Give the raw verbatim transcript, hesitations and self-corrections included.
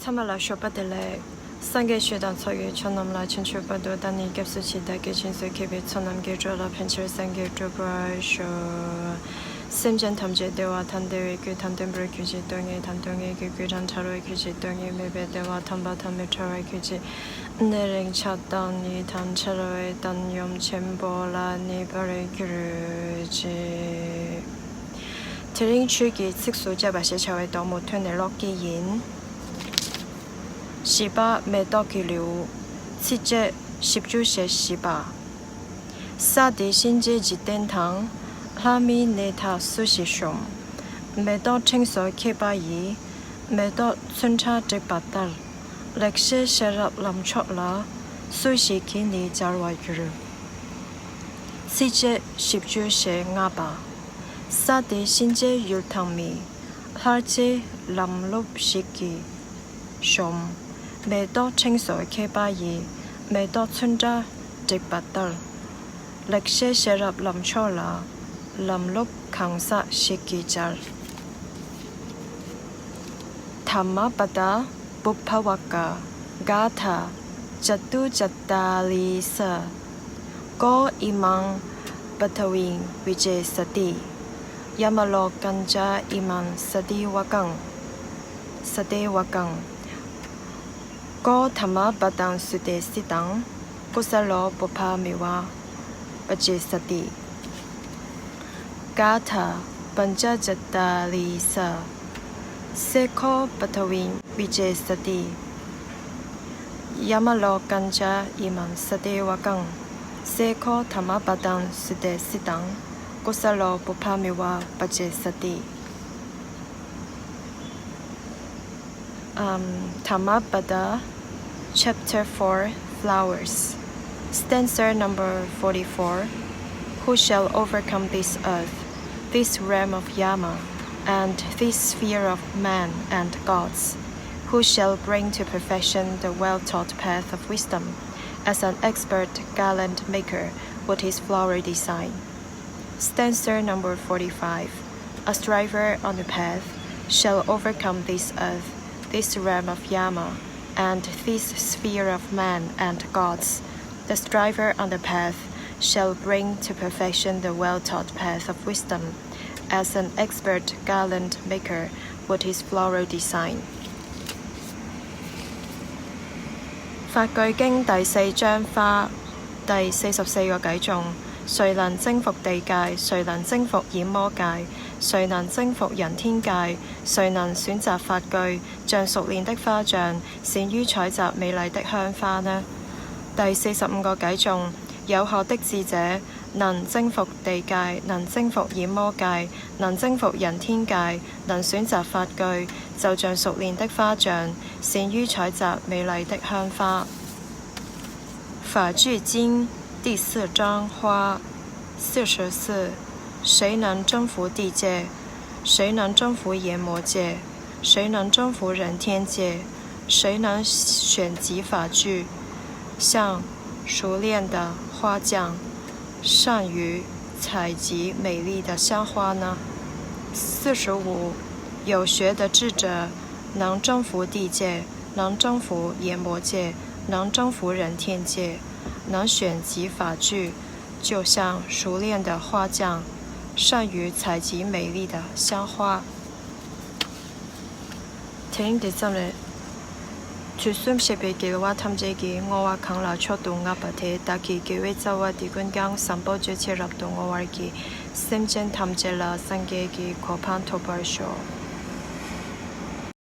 ཚང་མ་ལ་ཞོགས་པ་བདེ་ལེགས། སངས་རྒྱས་ཆོས་དང་ཚོགས་ཀྱི་མཆོག་རྣམས་ལ། ཕྱིན་ཅི་མ་ལོག་བདག་ནི་སྐྱབས་སུ་མཆི། བདག་གིས་སྦྱིན་སོགས་བགྱིས་པའི་ཚོགས་རྣམས་ཀྱིས། འགྲོ་ལ་ཕན་ཕྱིར་སངས་རྒྱས་འགྲུབ་པར་ཤོག། སེམས་ཅན་ཐམས་ཅད་བདེ་བ་དང་བདེ་བའི་རྒྱུ་དང་ལྡན་པར་གྱུར་ཅིག། སྡུག་བསྔལ་དང་སྡུག་བསྔལ་གྱི་རྒྱུ་དང་བྲལ་བར་གྱུར་ཅིག། སྡུག་བསྔལ་མེད་པའི་བདེ་བ་དམ་པ་དང་མི་འབྲལ་བར་གྱུར་ཅིག། ནད་རིགས་ཆགས་སྡང་གཉིས་དང་བྲལ་བའི་བཏང་སྙོམས་ཆེན་པོ་ལ་གནས་པར་གྱུར་ཅིག། དེ་རིང་ཆོས་ཀྱི་ཚིགས་སུ་བཅད་པ་ཞེས་བྱ་བའི་བདག་མོ་ཐོན་ནས་ཀློག་གི་ཡིན། བཞི་པ། མེ་ཏོག་གི་ལེའུ། ཚིགས་བཅད་བཞི་བཅུ་ཞེ་བཞི་པ། ས་དེ་གཤིན་རྗེའི་འཇིག་རྟེན་དང་། ལྷ་མིའི་གནས་དག་སུ་ཞིག་ཤོམ། མེ་ཏོག་ཕྲེང་སོགས་ཁྱད་པར་ཡིས། མེ་ཏོག་ཚོན་ཁྲ་བསྒྲིགས་པ་ལྟར། ལེགས་བཤད་ཤེས་རབ་ལམ་མཆོག་ལ། སུ་ཞིག་གིས་ནི་སྦྱར་བར་འགྱུར། ཚིགས་བཅད་བཞི་བཅུ་ཞེ་ལྔ་པ། ས་དེ་གཤིན་རྗེའི་ཡུལ་དང་མི། ལྷར་བཅས་ལམ་ལུགས་ཤིག་གིས་ཤོམ། མེ་ཏོག་ཕྲེང་སོགས་ཁྱད་པར་ཡིས། མེ་ཏོག་ཚོན་ཁྲ་བསྒྲིགས་པ་ལྟར། ལེགས་བཤད་ཤེས་རབ་ལམ་མཆོག་ལ། ལམ་ལུགས་གང་ཟག་ཞིག་གིས་སྦྱར། དྷརྨ་པ་ཏ་བུ་བྷ་ཝ་ཀ། གཱ་དྷ། ཅ་ཏུ་ཅ་ཏཱ་ལི་ས། ཀོ་ཨི་མཾ་པ་ཐ་བིཾ་བི་ཇེ་ས་ཏི། ཡ་མ་ལོ་ཀན་ཅ་ཨི་མཾ་ས་ཏི་ཝ་ཀཾ། ས་ཏེ་ཝ་ཀཾ། ཀོ་དྷརྨ་པ་ཏཾ་སུ་དེ་སི་ཏཾ། ཀུ་ས་ལོ་བུ་བྷ་མི་ཝ་པ་ཇེ་ས་ཏི། གཱ་དྷ་པཉྩ་ཅ་ཏཱ་ལི་ས། སེ་ཁོ་པ་ཐ་བིཾ་བི་ཇེ་ས་ཏི། ཡ་མ་ལོ་ཀན་ཅ་ཨི་མཾ་ས་ཏེ་ཝ་ཀཾ། སེ་ཁོ་དྷརྨ་པ་ཏཾ་སུ་དེ་སི་ཏཾ། ཀུ་ས་ལོ་བུ་བྷ་མི་ཝ་པ་ཇེ་ས་ཏི། Um, Dhammapada, Chapter four, Flowers. Stanza number forty-four. Who shall overcome this earth, this realm of Yama, and this sphere of men and gods? Who shall bring to perfection the well-taught path of wisdom, as an expert garland maker would his flower design? Stanza number forty-five. A striver on the path shall overcome this earth, this realm of Yama, and this sphere of men and gods. The striver on the path shall bring to perfection the well-taught path of wisdom, as an expert garland maker would his floral design. 法句經第四章花，第四十四個偈頌。誰能征服地界？誰能征服閻魔界？誰能征服人天界？誰能選擇法句，像熟練的花匠，善於採集美麗的香花呢？第四十五個偈頌。有學的智者，能征服地界，能征服閻魔界，能征服人天界，能選擇法句，就像熟練的花匠，善於採集美麗的香花。法句經第四章花，四十四。誰能征服地界？誰能征服閻魔界？誰能征服人天界？谁能選集法句，像熟练的花匠，善于采集美丽的香花呢？四十五。有学的智者能征服地界，能征服阎魔界，能征服人天界，能选集法具，就像熟练的花匠，善于采集美丽的香花。དེ་རིང་འདི་ཙམ་རེད། དུས་གསུམ་གཤེགས་པའི་རྒྱལ་བ་ཐམས་ཅད་ཀྱིས་བསྔོ་བ་གང་ལ་མཆོག་ཏུ་བསྔགས་པ་དེས། བདག་གི་དགེ་བའི་རྩ་བ་འདི་ཀུན་ཀྱང་བཟང་པོ་སྤྱོད་ཕྱིར་རབ་ཏུ་བསྔོ་བར་བགྱི། སེམས་ཅན་ཐམས་ཅད་ལ་སངས་རྒྱས་ཀྱི་གོ་འཕང་ཐོབ་པར་ཤོག།